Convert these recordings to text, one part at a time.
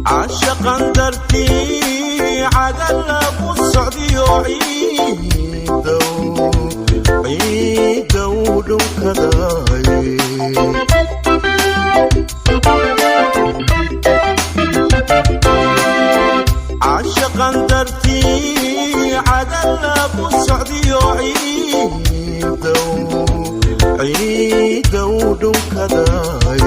Caashaqan dartii cadala ku socdiyo ciidow ciidow dhunkadaay. Caashaqan dartii cadala ku socdiyo ciidow ciidow dhunkadaay.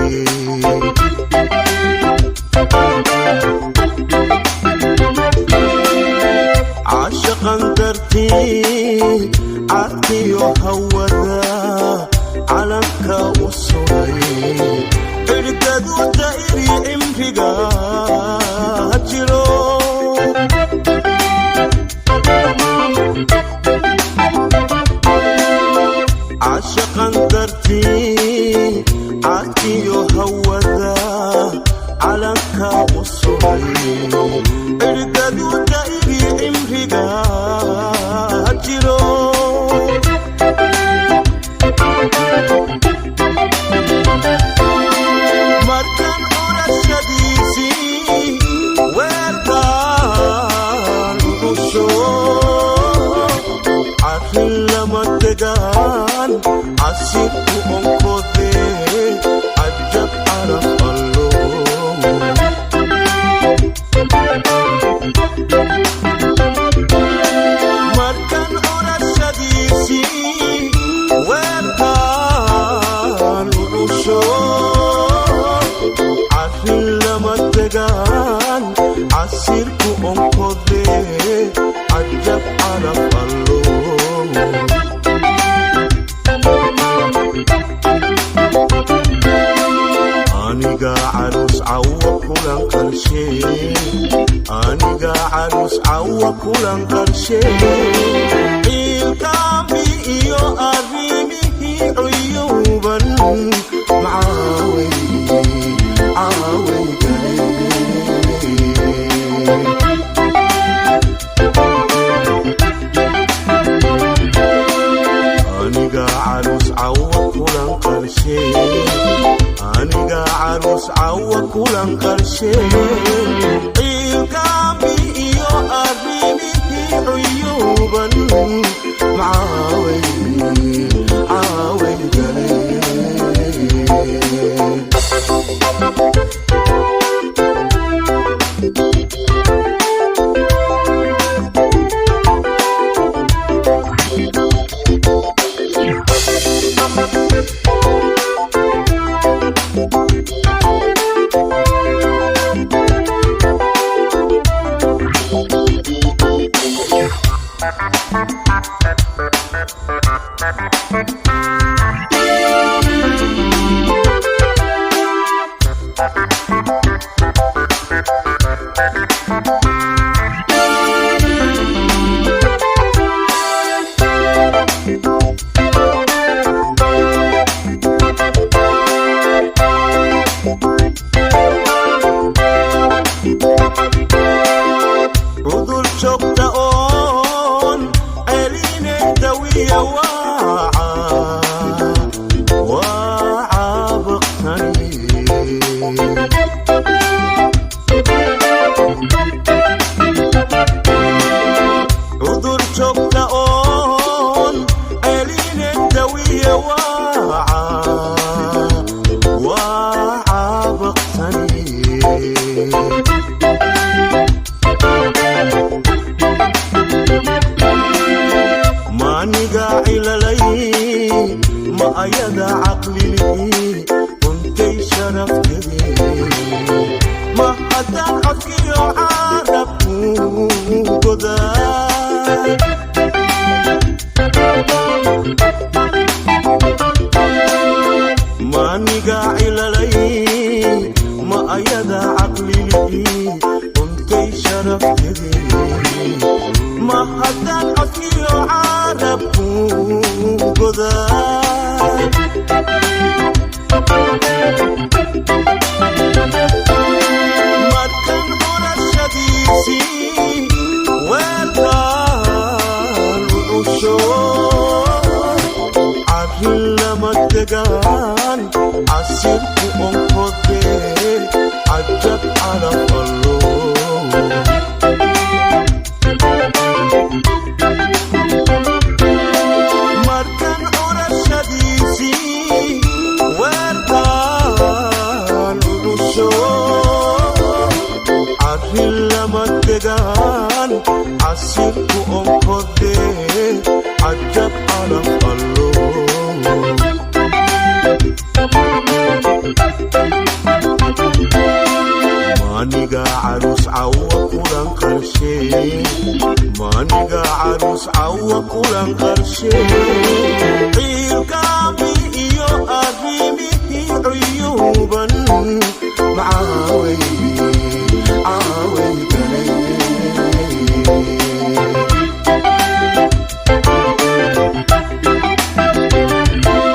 Caashaqan dartii cadkiyo hawada calanka u suray, cirkadu da'iri cimriga jiro. Caashaqan dartii cadkiyo hawada calanka u suray, cirkadu da'iri cimriga jiro. Markan curashadiisii weelkaan cusho, arrin lama degaan casirku onkode, cajab calaf allo. Markan curashadiisii weelkaan cusho, arrin lama degaan casirku onkode, cajab calaf allo. Aniga caruus cawa kulan qarshe, aniga caruus cawa kulan qarshe, ciilkaambi iyo arrimihii cuyuuban macaaway caaway gale. Aniga caruus cawa kulan qarshe, aniga caruus cawa kulan qarshe, ciilkaambi iyo arrimihii cuyuuban macaaway caaway gale. Caqlilii untay sharaftadii, ma haddaan codkiyo carabku godaa? Maaniga cilalay, ma ayada caqlilii untay sharaftadii, ma haddaan codkiyo carabku godaa? Markan curashadiisii weelkaan ucusho, arrin lama degaan, casirku onkode, cajab calaf allo. Markan curashadiisii weelkaan ucusho, arrin lama degaan, casirku onkode, cajab calaf allo. Maaniga caruus cawa kulan qarshe, maaniga caruus cawa kulan qarshe, ciilkaabi iyo arrimihii cuyuuban macaaway caaway galay.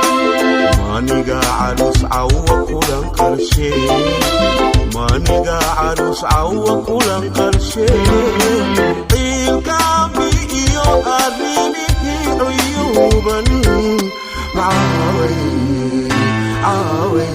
Maaniga caruus cawa kulan qarshe, maaniga caruus cawa kulan qarshe, ciilkaabi iyo arrimihii cuyuuban macaaway caaway.